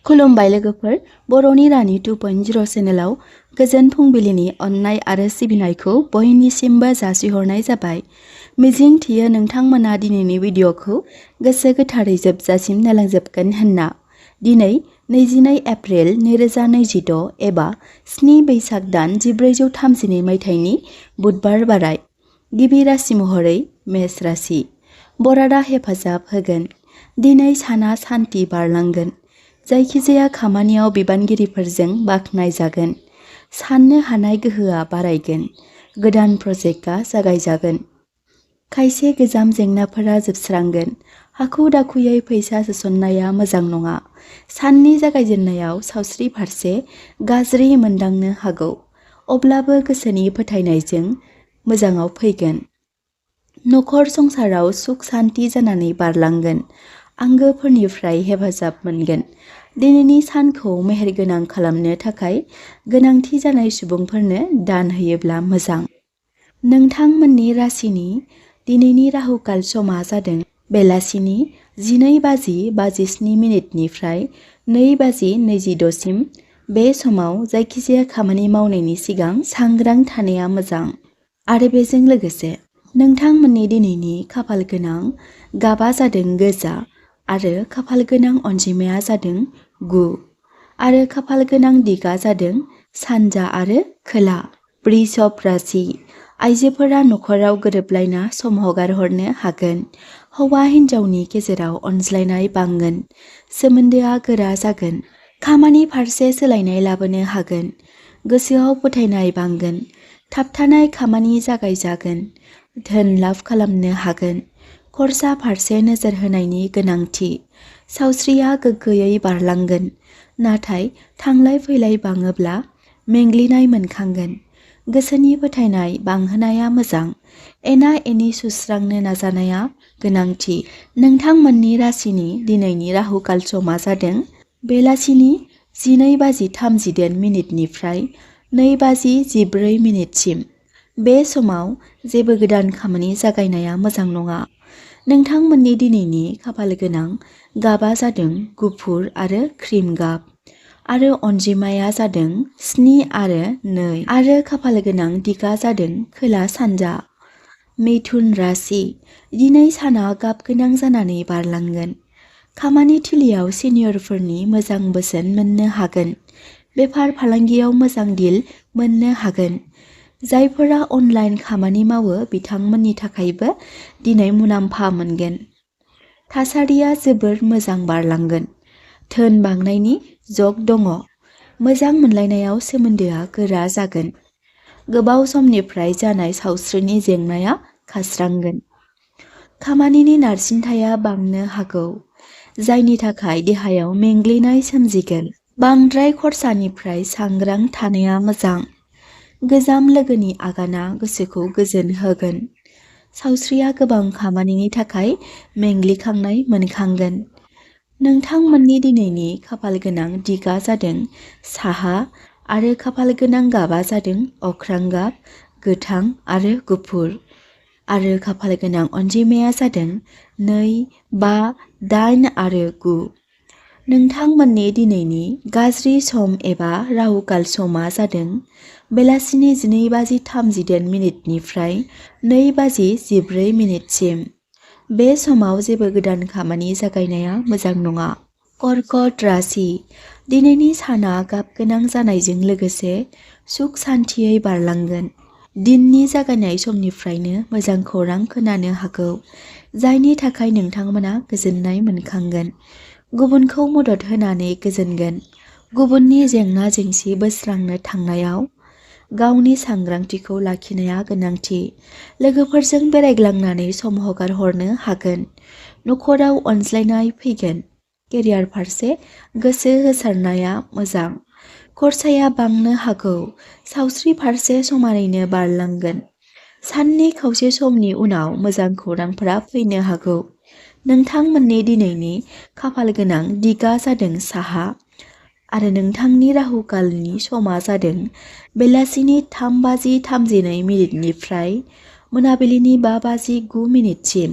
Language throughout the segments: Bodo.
खुलुमबाय लोगोफोर, बर'नि रानि 2.0 चेनेलाव गोजोन फुंबिलिनि अननाय आरो सिबिनायखौ बयनिसिमबो जासिहरनाय जाबाय। मिजिं थियो नोंथांमोना दिनैनि भिडिअ'खौ गोसो गोथारै जोबजासिम नायलांजोबगोन होनना। दिनै 22 एप्रिल 2026 एबा 7 बैसाग दान 1432 मायथाइनि बुधबार बाराय। गिबि राशि महरै मेष राशि। बरादा हेफाजाब होगोन। दिनै साना सान्थि बारलांगोन। जायखिजाया खामानियाव बिबानगिरिफोरजों बाख्नायजागोन। साननो हानाय गोहोआ बारायगोन। गोदान प्रजेक्टआ जागायजागोन। खायसे गोजाम जेंनाफोरा जोबस्रांगोन। हाखु दाखुयै फैसा सोसननाया मोजां नङा। साननि जागायजेननायाव सावस्रि फारसे गाज्रि मोनदांनो हागौ। अब्लाबो गोसोनि फोथायनायजों मोजाङाव फैगोन। नखर संसाराव सुख सान्थि जानानै बारलांगोन। आंगोफोरनिफ्राय हेफाजाब मोनगोन। दिनैनि सानखौ मेहेरगोनां खालामनो थाखाय गोनांथि जानाय सुबुंफोरनो दान होयोब्ला मोजां। नोंथांमोननि राशिनि दिनैनि राहुकाल समा जादों बेलासिनि 12:57 निफ्राय 2:26 सिम। बे समाव जायखिजाया खामानि मावनायनि सिगां सांग्रां थानाया मोजां। आरो बेजों लोगोसे नोंथांमोननि दिनैनि खाफाल गोनां गाबा जादों गोजा आरो खाफाल गोनां अनजिमाया जादों 9 आरो खाफाल गोनां दिगा जादों सानजा आरो खोला। वृषभ राशि। आइजोफोरा नखराव गोरोबलायना सम हगारहरनो हागोन। हौवा हिन्जावनि गेजेराव अनज्लायनाय बांगोन। सोमोन्दोआ गोरा जागोन। खामानि फारसे सोलायनाय लाबोनो हागोन। गोसोआव फोथायनाय बांगोन। थाबथानाय खामानि जागायजागोन। धोन लाभ खालामनो हागोन। खरसा फारसे नोजोर होनायनि गोनांथि। सावस्रिया गोग्गोयै बारलांगोन। नाथाय थांलाय फैलाय बाङोब्ला मेंग्लिनाय मोनखांगोन। गोसोनि फोथायनाय बांहोनाया मोजां। एना एनि सुस्रांनो नाजानाया गोनांथि। नोंथांमोननि राशिनि दिनैनि राहुकाल समा जादों बेलासिनि 12:38 निफ्राय 2:14 सिम। बे समाव जेबो गोदान खामानि जागायनाया मोजां नङा। नोंथांमोननि दिनैनि खाफाल गोनां गाबा जादों गुफुर आरो क्रिम गाब आरो अनजिमाया जादों 7 आरो 2 आरो खाफाल गोनां दिगा जादों खोला सानजा। मिथुन राशि। दिनै साना गाब गोनां जानानै बारलांगोन। खामानि थिलियाव सिनियरफोरनि मोजां बोसोन मोननो हागोन। बेफार फालांगियाव मोजां डिल मोननो हागोन। जायफोरा अनलाइन खामानि मावो बिथांमोननि थाखायबो दिनै मुलाम्फा मोनगोन। थासारिया जोबोर मोजां बारलांगोन। धोन बांनायनि जग दङ। मोजां मोनलायनायाव सोमोन्दोआ गोरा जागोन। गोबाव समनिफ्राय जानाय सावस्रिनि जेंनाया खास्रांगोन। खामानिनि नारसिनथाया बांनो हागौ। जायनि थाखाय देहायाव मेंग्लिनाय सोमजिगोन। बांद्राय खरसानिफ्राय सांग्रां थानाया मोजां। गोजाम लोगोनि आगाना गोसोखौ गोजोन होगोन। सावस्रिया गोबां खामानिनि थाखाय मेंग्लिखांनाय मोनखांगोन। नोंथांमोननि दिनैनि खाफाल गोनां दिगा जादों साहा आरो खाफाल गोनां गाबा जादों अख्रां गाब, गोथां आरो गुफुर आरो खाफाल गोनां अनजिमाया जादों 2, 5, 8 आरो 9। नोंथांमोननि दिनैनि गाज्रि सम एबा राहुकाल समा जादों बेलासिनि 12:38 निफ्राय 2:14 सिम। बे समाव जेबो गोदान खामानि जागायनाया मोजां नङा। कर्कट राशि। दिनैनि साना गाब गोनां जानायजों लोगोसे सुख सान्थियै बारलांगोन। दिननि जागायनाय समनिफ्रायनो मोजां खौरां खोनानो हागौ। जायनि थाखाय नोंथांमोना गोजोननाय मोनखांगोन। गुबुनखौ मदद होनानै गोजोनगोन। गुबुननि जेंना जेंसि बोस्रांनो थांनायाव गावनि सांग्रांथिखौ लाखिनाया गोनांथि। लोगोफोरजों बेरायग्लांनानै सम हगार हरनो हागोन। नखराव अनज्लायनाय फैगोन। केरियार फारसे गोसो होसारनाया मोजां। खरसाया बांनो हागौ। सावस्रि फारसे समानैनो बारलांगोन। साननि खावसे समनि उनाव मोजां खौरांफोरा फैनो हागौ। नोंथांमोननि दिनैनि खाफाल गोनां दिगा जादों साहा आरो नोंथांनि राहुकालनि समा जादों बेलासिनि 3:32 निफ्राय मोनाबिलिनि 5:09 सिम।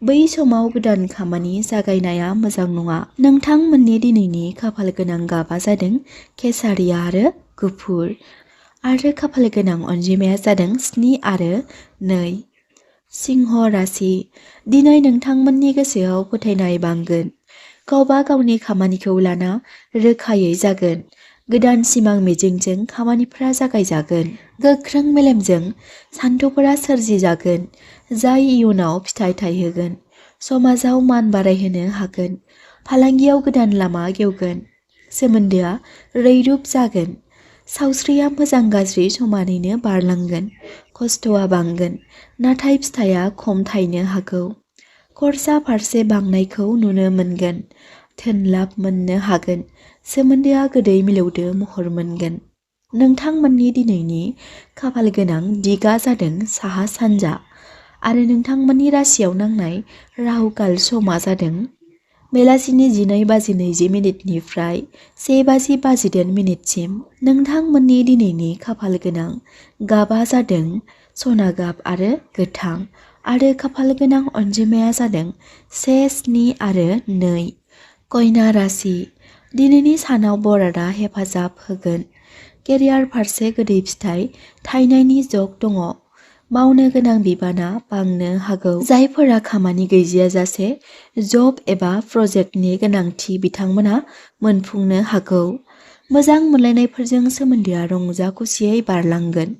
बै समाव गोदान खामानि जागायनाया मोजां नङा। नोंथांमोननि दिनैनि खाफाल गोनां गाबा जादों केसारिया आरो गुफुर आरो खाफाल गोनां अनजिमाया जादों 7 आरो 2। सिंह राशि। दिनै नोंथांमोननि गोसोआव फोथायनाय बांगोन। गावबा गावनि खामानिखौ लाना रोखायै जागोन। गोदान सिमां मिजिंजों खामानिफोरा जागायजागोन। गोख्रों मेलेमजों सान्थौफोरा सोरजिजागोन जाय इयुनाव फिथाइ थायहोगोन। समाजाव मान बारायहोनो हागोन। फालांगियाव गोदान लामा गेवगोन। सोमोन्दोआ रैरुब जागोन। सावस्रिया मोजां गाज्रि समानैनो बारलांगोन। खस्थ'आ बांगोन, नाथाय फिथाइया खम थायनो हागौ। खरसा फारसे बांनायखौ नुनो मोनगोन। धोन लाभ मोननो हागोन। सोमोन्दोआ गोदै मिलौदो महर मोनगोन। नोंथांमोननि दिनैनि खाफाल गोनां दिगा जादों साहा सानजा आरो नोंथांमोननि राशियाव नांनाय राहुकाल समा जादों बेलासिनि 12:20 1:50 नोंथांमोननि दिनैनि खाफाल गोनां गाबा जादों सना गाब आरो गोथां आरो खाफाल गोनां अनजिमाया जादों 1, 7 आरो 2। कन्या राशि। दिनैनि सानाव बरादा हेफाजाब होगोन। केरियार फारसे गोदै फिथाइ थायनायनि जग दङ। मावनो गोनां बिबाना बांनो हागौ। जायफोरा खामानि गैजायाजासे जब एबा प्रजेक्टनि गोनांथि बिथांमोना मोनफुंनो हागौ। मोजां मोनलायनायफोरजों सोमोन्दोआ रंजा खुसियै बारलांगोन।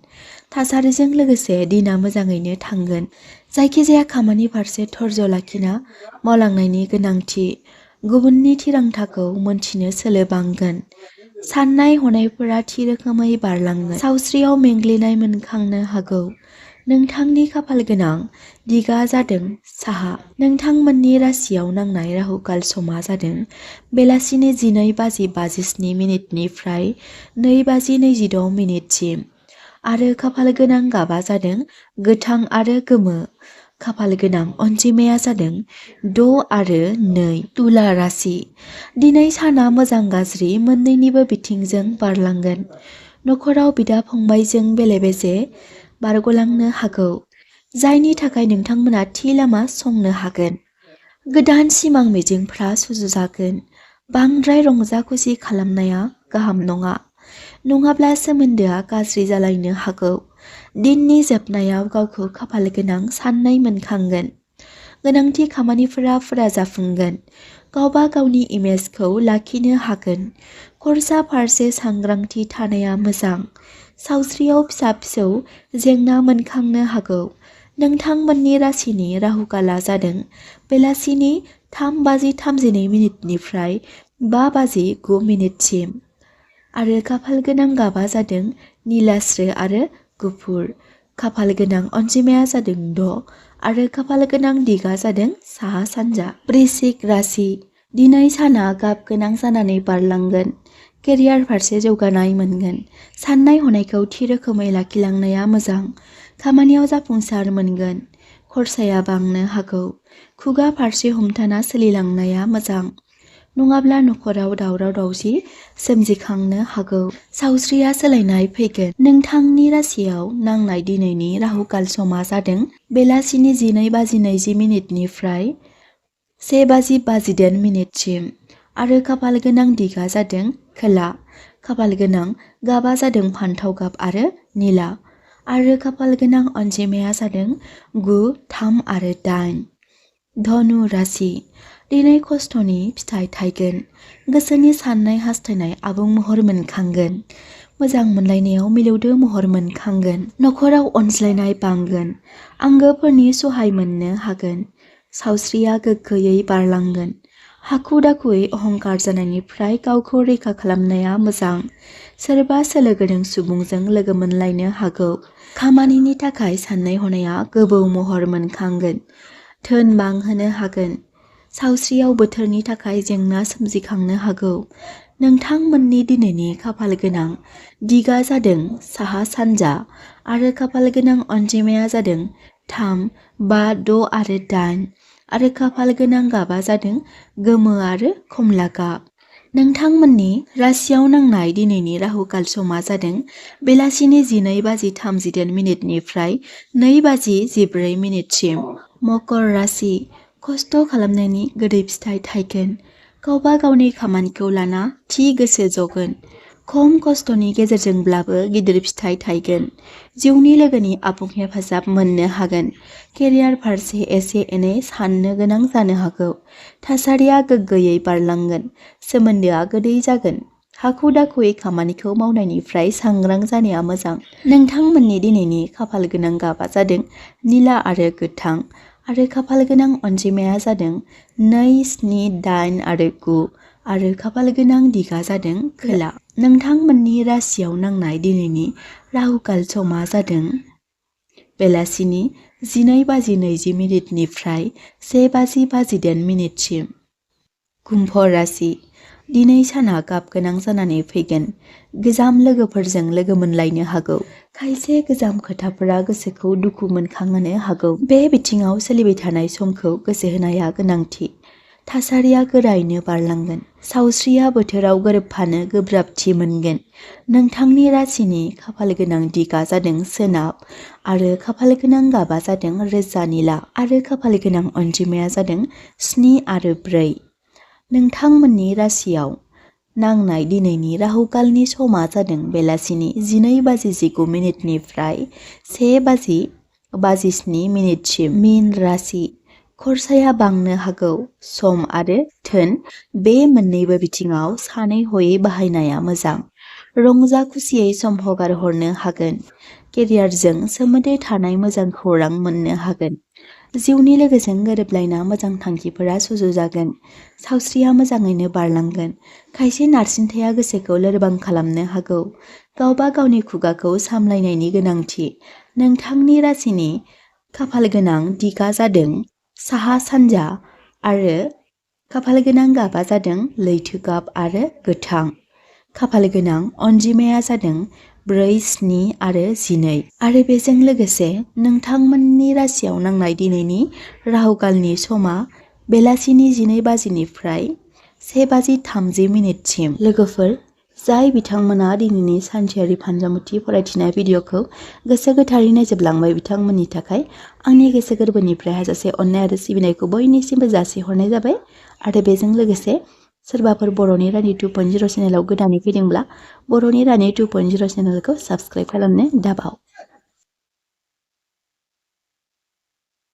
थासारिजों लोगोसे दिना मोजाङैनो थांगोन। जायखिजाया खामानि फारसे धैर्य लाखिना मावलांनायनि गोनांथि। गुबुननि थिरांथाखौ मोनथिनो सोलो बांगोन। साननाय हनायफोरा थि रोखोमै बारलांगोन। सावस्रियाव मेंग्लिनाय मोनखांनो हागौ। नोंथांनि खाफाल गोनां दिगा जादों साहा। नोंथांमोननि राशियाव नांनाय राहुकाल समा जादों बेलासिनि 12:57 2:26 आरो खाफाल गोनां गाबा जादों गोथां आरो गोमो। खाफाल गोनां अनजिमाया जादों 6 आरो 2। तुला राशि। दिनै साना मोजां गाज्रि मोन्नैनिबो बिथिंजों बारलांगोन। नखराव बिदा फंबायजों बेले बेजे बारगलांनो हागौ, जायनि थाखाय नोंथांमोना थि लामा संनो हागोन। गोदान सिमां मिजिंफ्रा सुजुजागोन। बांद्राय रंजा खुसि खालामनाया गाहाम नङा, नङाब्ला सोमोन्दोआ गाज्रि जालायनो हागौ। दिननि जोबनायाव गावखौ खाफाल गोनां साननाय मोनखांगोन। गोनांथि खामानिफोरा फुरा जाफुंगोन। गावबा गावनि इमेजखौ लाखिनो हागोन। खरसा फारसे सांग्रांथि थानाया मोजां। सावस्रियाव फिसा फिसौ जेंना मोनखांनो हागौ। नोंथांमोननि राशिनि राहुकाला जादों बेलासिनि 3:32 5:09 आरो खाफाल गोनां गाबा जादों निलास्रो आरो गुफुर। खाफाल गोनां अनजिमाया जादों 6 आरो खाफाल गोनां दिगा जादों साहा सानजा। वृश्चिक राशि। दिनै साना गाब गोनां जानानै बारलांगोन। केरियार फारसे जौगानाय मोनगोन। साननाय हनायखौ थि रोखोमै लाखिलांनाया मोजां। खामानियाव जाफुंसार मोनगोन। खरसाया बांनो हागौ। खुगा फारसे हमथाना सोलिलांनाया मोजां, नङाब्ला नखराव दावराव दावसि सोमजिखांनो हागौ। सावस्रिया सोलायनाय फैगोन। नोंथांनि राशियाव नांनाय दिनैनि राहुकाल समा जादों बेलासिनि 12:20 1:52 आरो खाफाल गोनां दिगा जादों खोला। खाफाल गोनां गाबा जादों फान्थाव गाब आरो निला आरो खाफाल गोनां अनजिमाया जादों 9, 3 आरो 8। धनु राशि। दिनै खस्थ'नि फिथाइ थायगोन। गोसोनि साननाय हास्थायनाय आबुं महर मोनखांगोन। मोजां मोनलायनायाव मिलौदो महर मोनखांगोन। नखराव अनज्लायनाय बांगोन। आंगोफोरनि सहाय मोननो हागोन। सावस्रिया गोग्गोयै बारलांगोन। हाखु दाखुयै अहंकार जानायनिफ्राय गावखौ रैखा खालामनाया मोजां। सोरबा सोलो गोनां सुबुंजों लोगो मोनलायनो हागौ। खामानिनि थाखाय साननाय हनाया गोबौ महर मोनखांगोन। धोन बांहोनो हागोन। सावस्रियाव बोथोरनि थाखाय जेंना सोमजिखांनो हागौ। नोंथांमोननि दिनैनि खाफाल गोनां दिगा जादों साहा सानजा आरो खाफाल गोनां अनजिमाया जादों 3, 5, 6 आरो 8 आरो खाफाल गोनां गाबा जादों गोमो आरो खमला गाब। नोंथांमोननि राशियाव नांनाय दिनैनि राहुकाल समा जादों बेलासिनि 12:30 2:14 मकर राशि। खस्थ' खालामनायनि गोदै फिथाइ थायगोन। गावबा गावनि खामानिखौ लाना थि गोसो जगोन। खम खस्थ'नि गेजेरजोंब्लाबो गिदिर फिथाइ थायगोन। जिउनि लोगोनि आबुं हेफाजाब मोननो हागोन। केरियार फारसे एसे एनै साननो गोनां जानो हागौ। थासारिया गोग्गोयै बारलांगोन। सोमोन्दोआ गोदै जागोन। हाखु दाखुयै खामानिखौ मावनायनिफ्राय सांग्रां जानाया मोजां। नोंथांमोननि दिनैनि खाफाल गोनां गाबा जादों निला आरो गोथां आरो खाफाल गोनां अनजिमाया जादों 2, 7, 8 आरो 9 आरो खाफाल गोनां दिगा जादों खोला। नोंथांमोननि राशियाव नांनाय दिनैनि राहुकाल समा जादों बेलासिनि 12:20 निफ्राय 1:58 कुम्भ राशि। दिनै साना गाब गोनां जानानै फैगोन। गोजाम लोगोफोरजों लोगो मोनलायनो हागौ। खायसे गोजाम खोथाफोरा गोसोखौ दुखु मोनखांहोनो हागौ। बे बिथिङाव सोलिबाय थानाय समखौ गोसो होनाया गोनांथि। थासारिया गोरायैनो बारलांगोन। सावस्रिया बोथोराव गोरोबफानो गोब्राबथि मोनगोन। नोंथांनि राशिनि खाफाल गोनां दिगा जादों सोनाब आरो खाफाल गोनां गाबा जादों रोजा निला आरो खाफाल गोनां अनजिमाया जादों 7 आरो 4। नोंथांमोननि राशियाव नांनाय दिनैनि राहुकालनि समा जादों बेलासिनि 12:19 निफ्राय 1:57 मीन राशि। खरसाया बांनो हागौ। सम आरो धोन बे मोन्नैबो बिथिङाव सानै हयै बाहायनाया मोजां। रंजा खुसियै सम हगार हरनो हागोन। केरियारजों सोमोन्दो थानाय मोजां खौरां मोननो हागोन। जिउनि लोगोजों गोरोबलायना मोजां थांखिफोरा सुजुजागोन। सावस्रिया मोजाङैनो बारलांगोन। खायसे नारसिनथाया गोसोखौ लोरबां खालामनो हागौ। गावबा गावनि खुगाखौ सामलायनायनि गोनांथि। नोंथांनि राशिनि खाफाल गोनां दिगा जादों साहा सानजा आरो खाफाल गोनां गाबा जादों लैथो गाब आरो गोथां। खाफाल गोनां अनजिमाया जादों 4, 7 आरो 12 आरो बेजों लोगोसे नोंथांमोननि राशियाव नांनाय दिनैनि राहुकालनि समा बेलासिनि 12:00 निफ्राय 1:30 लोगोफोर, जाय बिथांमोना दिनैनि सानसेयारि फानजामुथि फरायथिनाय भिडिअखौ गोसो गोथारै नायजोबलांबाय बिथांमोननि थाखाय आंनि गोसो गोरबोनिफ्राय हाजासे अननाय आरो सिबिनायखौ बयनिसिमबो जासिहरनाय जाबाय। आरो बेजों लोगोसे सोरबाफोर बर'नि रानि 2.0 चेनेलाव गोदानै फैदोंब्ला बर'नि रानि 2.0 चेनेलखौ साबस्क्राइब खालामनो दाबाव।